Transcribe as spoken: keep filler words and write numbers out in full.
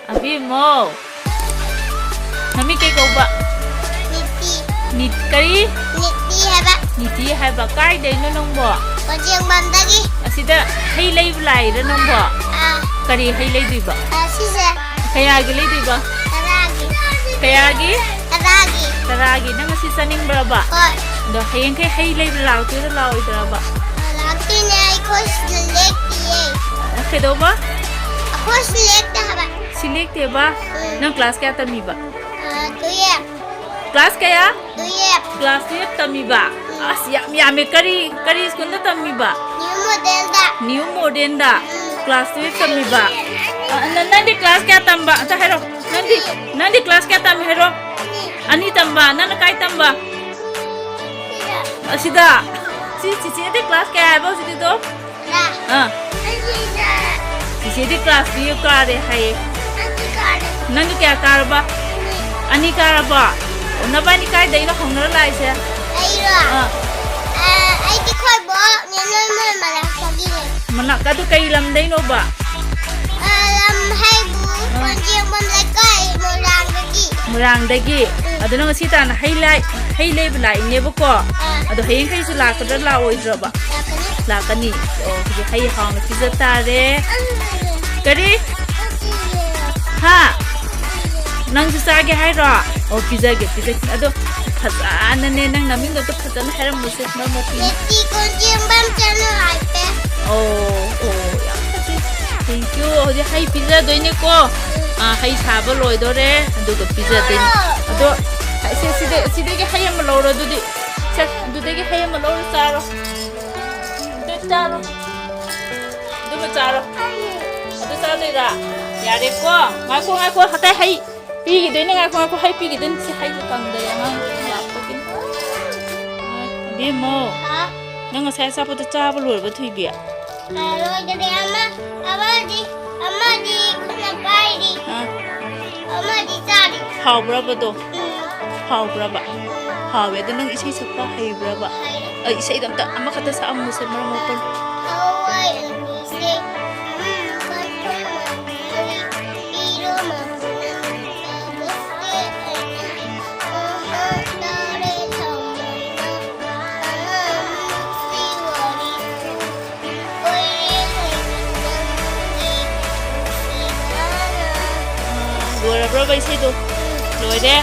ꯑꯕꯦꯝꯃꯧ, ꯅꯃꯤꯡ ꯀꯩ ꯀꯧꯕ? ꯅꯤꯇꯤ꯫ ꯅꯤꯠ-, ꯀꯔꯤ? ꯅꯤꯇꯤ ꯍꯥꯏꯕ꯫ ꯅꯤꯇꯤ ꯍꯥꯏꯕ꯫ ꯀꯥꯏꯗꯩꯅꯣ ꯅꯪꯕꯣ? ꯀꯣꯟꯖꯦꯡꯕꯝꯗꯒꯤ꯫ ꯑꯁꯤꯗ ꯍꯩ ꯂꯩꯕ ꯂꯥꯛꯏꯔ ꯅꯪꯕꯣ? ꯑꯥ꯫ ꯀꯔꯤ ꯍꯩ ꯂꯩꯗꯣꯏꯕ? ꯑꯥ, ꯁꯤꯁꯦ꯫ ꯀꯌꯥꯒꯤ ꯂꯩꯗꯣꯏꯕ? ꯇꯔꯥꯒꯤ꯫ ꯀꯌꯥꯒꯤ? ꯇꯔꯥꯒꯤ꯫ ꯇꯔꯥꯒꯤ꯫ ꯅꯪ ꯉꯁꯤ ꯆꯠꯅꯤꯡꯕ꯭ꯔꯕ? ꯍꯣꯏ꯫ ꯑꯗꯣ ꯍꯌꯦꯡꯈꯩ ꯍꯩ ꯂꯩꯕ ꯂꯥꯛꯇꯣꯏꯔ ꯂꯥꯛꯑꯣꯏꯗ꯭ꯔꯕ? ꯂꯥꯛꯇꯣꯏꯅꯦ, ꯑꯩꯈꯣꯏ ꯁꯤꯗ ꯂꯦꯛꯇꯤꯌꯦ꯫ ꯀꯩꯗꯧꯕ? ꯑꯩꯈꯣꯏ ꯁꯤ ꯂꯦꯛꯇꯦ ꯍꯥꯏꯕ꯫ ꯁꯤ ꯂꯦꯛꯇꯦꯕ? ꯎꯝ꯫ ꯅꯪ class ꯀꯌꯥ ꯇꯝꯃꯤꯕ? ꯑꯥ, twelve꯫ Class ꯀꯌꯥ? Twelve꯫ Class twelve ꯇꯝꯃꯤꯕ? ꯎꯝ꯫ ꯑꯁ, ꯌꯥꯝ ꯌꯥꯝꯃꯦ꯫ ꯀꯔꯤ, ꯀꯔꯤ schoolꯗ ꯇꯝꯃꯤꯕ? New Modelꯗ꯫ New Modelꯗ? ꯎꯝ꯫ Class twelve ꯇꯝꯃꯤꯕ? ꯑ, ꯅ-, ꯅꯪꯗꯤ class ꯀꯌꯥ ꯇꯝꯕ? ꯑꯝꯇ ꯍꯥꯏꯔꯣ꯫ ꯅꯪꯗꯤ, ꯅꯪꯗꯤ class ꯀꯌꯥ ꯇꯝꯃꯤ ꯍꯥꯏꯔꯣ? ꯑꯅꯤ꯫ ꯑꯅꯤ ꯇꯝꯕ? ꯅꯪꯅ ꯀꯥꯏ ꯇꯝꯕ? ꯁꯤꯗ꯫ ꯑꯁꯤꯗ? ꯁꯤ ꯆꯤꯆꯦꯗꯤ class ꯀꯌꯥ ꯍꯥꯏꯕ ꯍꯧꯖꯤꯛꯀꯤꯗꯣ? ꯇꯔꯥ꯫ ꯑꯥ꯫ ꯑꯩꯒꯤꯅ꯫ ꯆꯤꯆꯦꯗꯤ class twelve ꯀꯥꯔꯦ ꯍꯥꯏꯌꯦ꯫ ꯑꯩꯗꯤ ꯀꯥꯔꯦ꯫ ꯅꯪꯗꯤ ꯀꯌꯥ ꯀꯥꯔꯕ? ꯑꯅꯤ꯫ ꯑꯅꯤ ꯀꯥꯔꯕ? ꯑꯣ, ꯅꯕꯥꯅꯤ ꯀꯥꯏꯗꯩꯅꯣ ꯍꯧꯅꯔ ꯂꯥꯛꯏꯁꯦ? ꯑꯩꯔꯣ? ꯑꯥ꯫ ꯑ, ꯑꯩꯗꯤ ꯑꯩꯈꯣꯏ ꯕꯣꯛ ꯅꯦꯅꯣꯏ ꯃꯣꯏ ꯃꯅꯥꯛꯇꯒꯤꯅꯦ꯫ ꯃꯅꯥꯛ-, ꯑꯗꯨ ꯀꯩ ꯂꯝꯗꯩꯅꯣꯕ? ꯑ, ꯂꯝ ꯍꯥꯏꯕꯨ ꯑꯥ꯫ ꯀꯣꯟꯖꯦꯡꯕꯝ ꯂꯩꯀꯥꯏ ꯃꯣꯏꯔꯥꯡꯗꯒꯤ꯫ ꯃꯣꯏꯔꯥꯡꯗꯒꯤ? ꯎꯝ꯫ ꯑꯗꯨ ꯅꯪ ꯉꯁꯤ ꯇꯥꯅ ꯍꯩ ꯂꯥꯏ-, ꯍꯩ ꯂꯩꯕ ꯂꯥꯛꯏꯅꯦꯕꯀꯣ? ꯑꯥ꯫ ꯑꯗꯣ ꯍꯌꯦꯡꯈꯩꯁꯨ ꯂꯥꯛꯀꯗ꯭ꯔꯥ ꯂꯥꯛꯑꯣꯏꯗ꯭ꯔꯕ? ꯂꯥꯛꯀꯅꯤ꯫ ꯂꯥꯛꯀꯅꯤ꯫ ꯑꯣ, ꯍꯧꯖꯤꯛ ꯍꯩ ꯍꯥꯎꯅ ꯄꯤꯖ ꯇꯥꯔꯦ꯫ ꯀꯔꯤ? ꯍꯥ? ꯅꯪꯁꯨ ꯆꯥꯒꯦ ꯍꯥꯏꯔꯣ? ꯑꯣ, ꯄꯤꯖꯒꯦ, ꯄꯤꯖꯒꯦ꯫ ꯑꯗꯣ ꯐꯖꯅꯅꯦ, ꯅꯪ ꯅꯃꯤꯡꯗꯣ ꯑꯝꯇ ꯐꯖꯅ ꯍꯥꯏꯔꯝꯃꯨꯁꯦ, ꯃꯔꯝ ꯃꯣꯛꯄꯤ꯫ ꯅꯦꯇꯤ ꯀꯣꯟꯖꯦꯡꯕꯝ ꯆꯅꯨ ꯍꯥꯏꯕ꯫ ꯑꯣ, ꯑꯣ, ꯌꯥꯝ ꯐꯖꯩ꯫ Thank you꯫ ꯍꯧꯖꯤꯛ ꯍꯩ ꯄꯤꯖꯗꯣꯏꯅꯦꯀꯣ꯫ ꯑꯥ, ꯍꯩ ꯁꯥꯕ ꯂꯣꯏꯗꯣꯔꯦ, ꯑꯗꯨꯒ ꯄꯤꯖꯗꯣꯏꯅꯦ꯫ ꯑꯗꯣ ꯁꯦ, ꯁꯤꯗ-, ꯁꯤꯗꯒꯤ ꯍꯩ ꯑꯃ ꯂꯧꯔꯣ ꯑꯗꯨꯗꯤ꯫ ꯁꯦ, ꯑꯗꯨꯗꯒꯤ ꯍꯩ ꯑꯃ ꯂꯧꯔꯣ ꯆꯥꯔꯣ꯫ ꯑꯗꯨ ꯆꯥꯔꯣ꯫ ꯑꯗꯨꯒ ꯆꯥꯔꯣ꯫ ꯑꯗꯨ ꯆꯥꯗꯣꯏꯔꯥ? ꯌꯥꯔꯦꯀꯣ꯫ ꯉꯥꯏꯈꯣ, ꯉꯥꯏꯈꯣ꯫ ꯉꯁꯥꯏ ꯍꯩ ꯄꯤꯈꯤꯗꯣꯏꯅꯦ꯫ ꯉꯥꯏꯈꯣ, ꯉꯥꯏꯈꯣ꯫ ꯍꯩ ꯄꯤꯈꯤꯗꯣꯏꯅꯦ꯫ ꯁꯤ ꯍꯩꯁꯦ ꯀꯪꯗꯔꯦ ꯑꯉꯥꯡ ꯂꯥꯛꯄꯒꯤ꯫ ꯏꯕꯦꯝꯃꯧ, ꯍꯥ? ꯅꯪ ꯉꯁꯥꯏ ꯑꯆꯥꯄꯣꯠꯇꯣ ꯆꯥꯕ ꯂꯣꯏꯔꯕ, ꯊꯣꯏꯕꯤ? ꯑ, ꯂꯣꯏꯗꯔꯦ꯫ ꯑꯃ, ꯑꯃꯗꯤ, ꯑꯃꯗꯤ ꯈꯨꯠꯅ ꯄꯥꯏꯔꯤ꯫ ꯑꯥ꯫ ꯑꯃꯗꯤ ꯆꯥꯔꯤ꯫ ꯍꯥꯎꯕ꯭ꯔꯕꯗꯣ? ꯎꯝ꯫ ꯍꯥꯎꯕ꯭ꯔꯕ? ꯍꯥꯎꯋꯦ꯫ ꯑꯗꯣ ꯅꯪ ꯏꯁꯩ ꯁꯛꯄ ꯍꯩꯕ꯭ꯔꯕ? ꯍꯩ꯫ ꯑ, ꯏꯁꯩꯗꯣ ꯑꯝꯇ ꯑꯃꯈꯛꯇ ꯁꯛꯑꯝꯃꯨꯁꯦ, ꯃꯔꯝ ꯃꯣꯛꯄꯅꯤ꯫ ꯊꯋꯥꯏ ꯑꯅꯤꯁꯦ, ꯎꯝ, ꯀꯟꯊꯣꯛꯅ ꯏꯔꯣ ꯂꯣꯏꯔꯕ꯭ꯔꯕ ꯏꯁꯩꯗꯣ? ꯂꯣꯏꯔꯦ꯫